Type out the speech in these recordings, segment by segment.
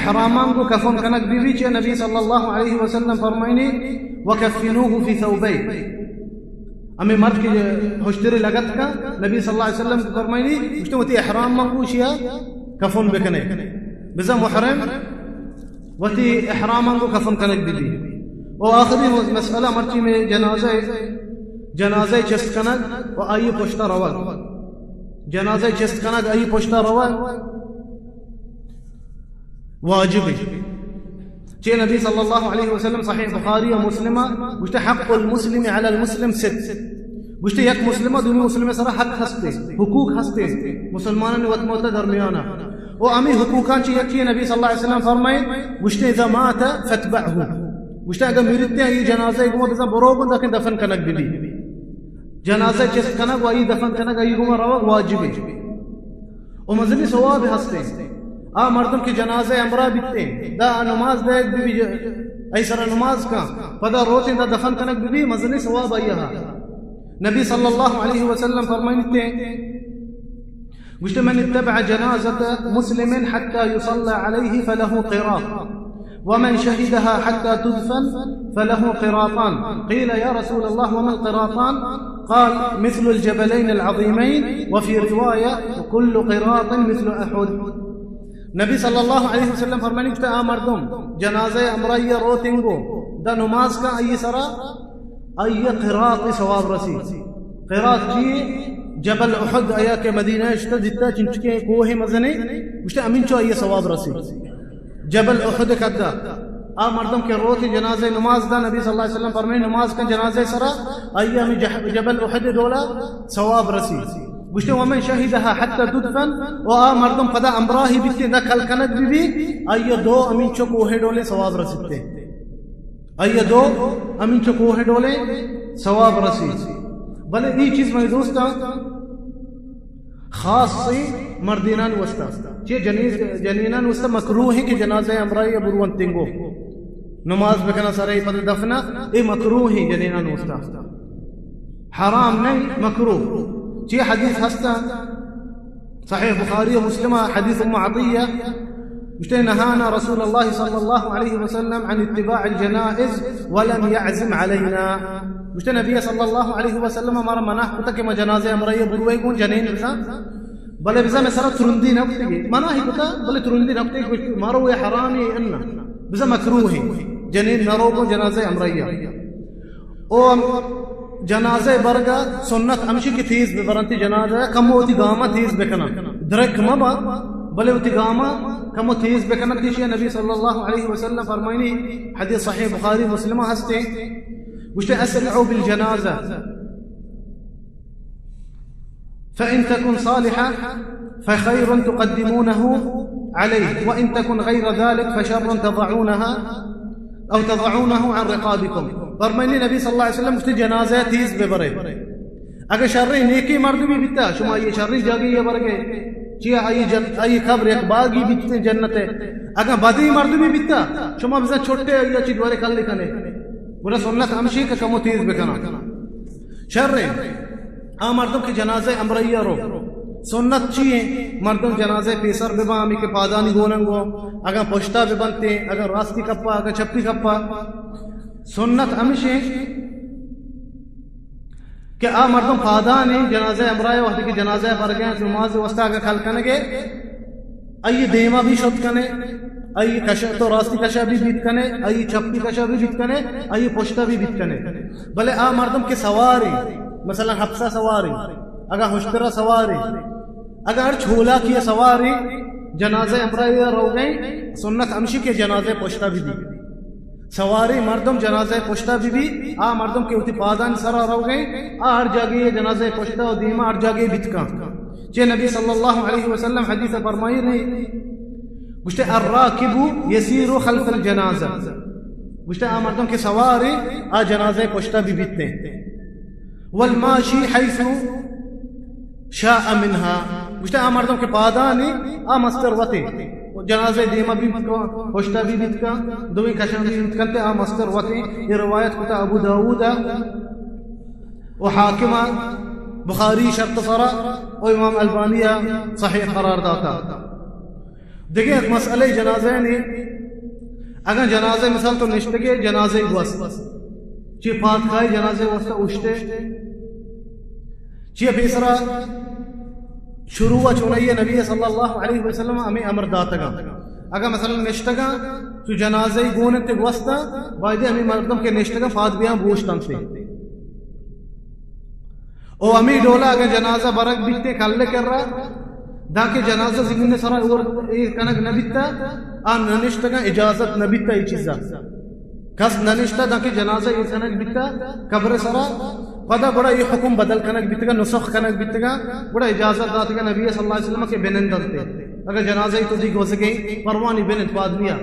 احرامان گو کفن king be be, چہ نبی صلی اللہ علیہ وسلم فرمائنی، وکفنوه فی ثوبین۔ ہمیں مرد کی ہشتری لگت کا، نبی صلی اللہ علیہ وسلم فرمائنی، گوشتے وتی احرام من گو شیا کفن بکنے۔ بزا محرم وتی احرام من گو کفن کنگ بی بی۔ و آخری مسئلہ مرچی میں جنازہ، جنازہ چست کنگ و آئی پشتا روگ۔ جنازہ چست کنگ آئی پشتا روگ واجب ہے۔ چہ نبی صلی اللہ علیہ وسلم صحیح بخاری و مسلم گوشتے، حق المسلم علی المسلم ست۔ گوشتے یک مسلم دومی مسلم سرا حق ہستے، حقوق ہستے مسلمانان وت موت درمیانا۔ و ہمیں حقوقان چہ یکی نبی صلی اللہ علیہ وسلم فرمائے، گوشتے، اذا مات فاتبعه۔ گوشتے، اگر میرتے یہ جنازہ گو بزا برو گو دکن دفن کنگ بی بی۔ جنازہ چست کنگ و آئی دفن کنگ آئی گوما روگ واجب ہے۔ و مزنی ثواب ہستے۔ آ مردم کہ جنازہ امرا بیتے، دا نماز دے بی بی، آئی سرا نماز کا، پدا روتے دا دفن کنگ بی بی، مزنی ثواب آئی ہا۔ نبی صلی اللہ علیہ وسلم فرمائنتے، گوشتے، من اتبع جنازة مسلم حتى يصلى عليه فله قراط، ومن شهدها حتى تدفن فله قراطان. قيل يا رسول الله وما القراطان؟ قال مثل الجبلين العظيمين، وفي رواية كل قراط مثل أحد. نبی صلی اللہ علیہ وسلم فرمانی، گوشتے، آ مردم جنازہ امرائی روتنگو دا نماز کا آئی سرا آئی قراط ثواب رسی۔ قراط چیئے؟ جبل احد آیا کہ مدینہ اشتا دیتا چنچکے کوہ مزنے، گوشتے، امین چو آئی ثواب رسی۔ جبل احد کدا آ مردم کہ روت جنازہ نماز دا، نبی صلی اللہ علیہ وسلم فرمائے، نماز کا جنازہ سرا آئی ہمیں جہ-، جبل احد ڈولا ثواب رسی۔ گوشتے، ومن شهدها حتى تدفن، و آ مردم پدا امراہی بیتے نہ کل کنگ بی بی، آئی دو ہمین چو کوہ ڈولے ثواب رسیتے۔ آئی دو ہمینچو کوہ ڈولیں ثواب رسی۔ بلے ای چیز منی دوستاں خاص سی مردینان واسطہ، چہ جنین، جنینان واسطہ مکروہ ہیں کہ جنازہ امرائی بروان تنگو نماز بکنا سرے پد دفنا، اے مکروہ ہیں جنینان واسطہ، حرام نہیں، مکروہ۔ چہ حدیث ہستا صحیح بخاری و مسلم، حدیث ام عطیہ، گوشتے، نهانا رسول الله صلى الله عليه وسلم عن اتباع الجنائز ولم يعزم علينا۔ گوشتے، نبی صلی اللہ علیہ وسلم ہمارا منع کتا کہ ما جنازہ امرائی بروے گون جنین بزاں، بلے بزاں میں سرا ترندی نہ کتے گی۔ منع ہی کتا، بلے ترندی نہ کتے گی، گوشتے، مارو یہ حرامی انا، بزاں مکروہ ہیں، جنین نہ رو گون جنازہ امرائی۔ او ہم جنازہ برگا سنت ہمشی کہ تیز ببرنتی، جنازہ کمو وتی گاما تیز بکنن، درک مبا، بلے وتی گاما کمو تیز بکنن۔ تیشی نبی صلی اللہ علیہ وسلم فرمائنی، حدیث صحیح بخاری مسلم ہستے، گوشتے، اسرعوا بالجنازہ فإن تكن صالحة فخير تقدمونه عليه، وإن تكن غير ذلك فشر تضعونها أو تضعونه عن رقابكم۔ فرمائنی نبی صلی اللہ علیہ وسلم گوشتی، جنازہ تیز ببرے۔ اگر شریں نیکی مردمی بیتا، شما یہ شریں جاگے یہ برگے، چیا آئی جن-، آئی قبر یک باغی بیتیں جنت ہے۔ اگر بدی مردمی بیتا، شما بزن چھٹے یا چی دوارے کل کنے۔ گڑا سنت ہمشی کہ کمو تیز بکنا۔ شریں آ مردم کہ جنازہ امرئی رو، سنت چی ہیں؟ مردم جنازہ پیسر ببا، ہمی کہ پادانی گوننگو، اگر پشتا ببنتے، اگر راستی کپا، اگر چپی کپا۔ سنت ہمشی کہ آ مردم پادانی جنازہ امرائے، وقتی کہ جنازہ برگے نماز واسطہ اگر کل کنگے، آئی دیما بھی شت کنے، آئی کش-، تو راستی کشا بھی بیت کنے، آئی چپی کشا بھی بیت کنے، آئی پشتا بھی بیت کنے۔ بلے آ مردم کہ سواری، مثلاً حفصہ سواری، اگاں ہشترا سواری، اگاں ہر چھولاکی سواری، جنازہ امرائے روگئے، سنت ہمشی کہ جنازہ پشتا بھی دی۔ سواری مردم جنازہ پشتا بہ بی، آ مردم کہ وتی پادانی سرا روگئے، آ ہر جاگہے جنازہ پشتا و دیما ہر جاگہے بیت کن۔ چہ نبی صلی اللہ علیہ وسلم حدیث فرمائی رہی، گوشتے، الراکب یسیر خلف الجنازہ۔ گوشتے، آ مردم کہ سوارے، آ جنازہ پشتا بہ بیتے۔ والماشی حیث شاء منها۔ گوشتے، آ مردم کہ پادانی، آ مستر وتے۔ جنازہ دیما بھی بیت کن، پشتا بھی بیت کن، دوئیں کشاں بھی بیت کنتے، آ مستر وتے۔ یہ روایت کتا ابو داؤد و حاکم، بخاری شرط سرا و امام البانی صحیح قرار داتا۔ دگہ یک مسئلہ جنازہ نی، اگاں جنازہ مثال تو نشتگے، جنازہ گوست، چی پاد کائے جنازہ واسطہ اوشتے، چی پیسرا شروع چونائی نبی صلی اللہ علیہ وسلم ہمیں امر داتگا۔ اگاں مثلا نشتگا تو جنازہ گون تے گوستا، بایدے ہمیں مردم کے نشتگا پاد بیاں بوشتن تے۔ او ہمیں ڈولا اگاں جنازہ برگ بیتے کل کرا، داں کہ جنازہ زمین سرا اور ایر کنگ نہ بیتا، آ ننشتگاں اجازت نہ بیتا اے چیزا۔ کس ننشتا داں کہ جنازہ ایر کنگ بیتا قبر سرا، پدا گڑا اے حکم بدل کنگ بیتگا، نسخ کنگ بیتگا، گڑا اجازت داتگا نبی صلی اللہ علیہ وسلم کہ بنندنتے۔ اگاں جنازہ تو دی گوزگیں پروانی بنند پاد بیا۔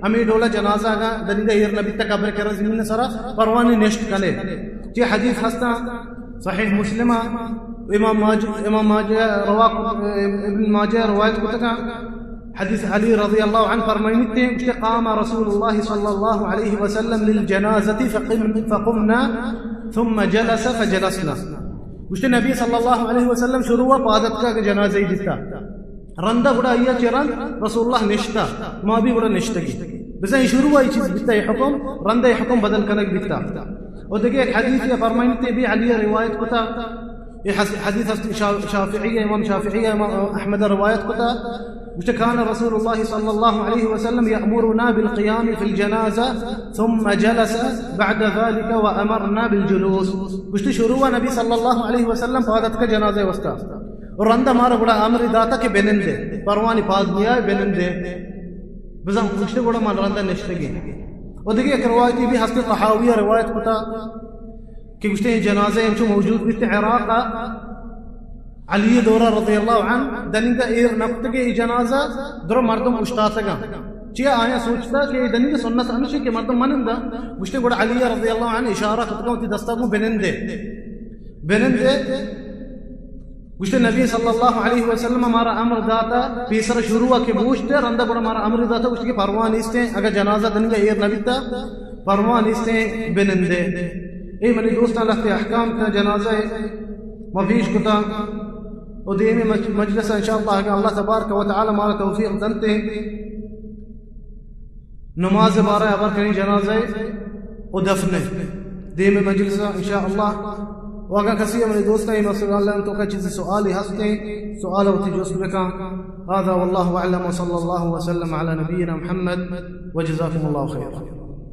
ہمیں ڈولا جنازہ اگاں دنیگا ایر نہ بیتا قبر کرا زمین سرا، پروانی نشت کنے۔ چی حدیث ہستا صحیح مسلم، امام ماجہ، امام ماجہ روا، ابن ماجہ روایت کتگا۔ حدیث علی رضی اللہ عنہ فرمائنیتے، گوشتے، قام رسول اللہ صلی اللہ علیہ وسلم للجنازة فقم-، فقمنا ثم جلس فجلسنا۔ گوشتے نبی صلی اللہ علیہ وسلم شروع پادت کا کہ جنازہ دیتا۔ رندا گڑا آئی چہ رند رسول اللہ نشتا، ما بھی گڑا نشتگی۔ بزاں اے شروع اے چیز بیتا اے حکم، رندا اے حکم بدل کنگ بیتا۔ و دگہ یک حدیث یا فرمائنتے بھی علی روایت کتا، اے حس-، حدیث ہست شا-، شافعی، امام شافعی، امام احمد روایت کتا۔ گوشتے، كان رسول الله صلى الله عليه وسلم يأمرنا بالقيام في الجنازة ثم جلس بعد ذلك وأمرنا بالجلوس۔ گوشتے، شروع نبی صلی اللہ علیہ وسلم پادت کا جنازہ واسطہ۔ اور رندا مارا گڑا امر داتا کہ بنندے، پروانی پاد نیائے بنندے۔ بزاں گوشتے گڑا من رندا نشتگی۔ و دگہ یک روایتی بھی ہست طحاوی روایت کتا کہ گوشتے اے جنازہ انچو موجود بیت عراق علی دورہ رضی اللہ عنہ، دنیگا ایر نکتگے اے جنازہ، درو مردم اشتاتگا۔ چیا آیا سوچتا کہ اے دنیگا سنت ہمشی کہ مردم منندا، گوشتے گڑا علی رضی اللہ عنہ اشارہ کتگا وتی دستا گوں بنندے۔ بنندے۔ گوشتے، نبی صلی اللہ علیہ وسلم مارا امر داتا، پیسر شروع کہ بوشتے، رندا گڑا مارا امر داتا، گوشتے کہ پرواہ نیستیں، اگر جنازہ دنگا ایر نبیتا، پرواہ نیستیں، بنندے۔ اے منی دوستان، لہتے احکام تا جنازہ ما پیش کتا، و دیمی مج-، مجلس انشاءاللہ، اگر اللہ تبارک و تعالی مارا توفیق دنتے، نماز بارہ ہبر کنی جنازہ و دفن دیم مجلس انشاءاللہ۔ و اگاں کسی ہمیں دوستاں اے مسئلہ اللہ تو کا چیز سوالی ہستیں، سوال وتی جست بکاں۔ هذا والله أعلم وصلى الله وسلم على نبينا محمد وجزاكم الله خيرا۔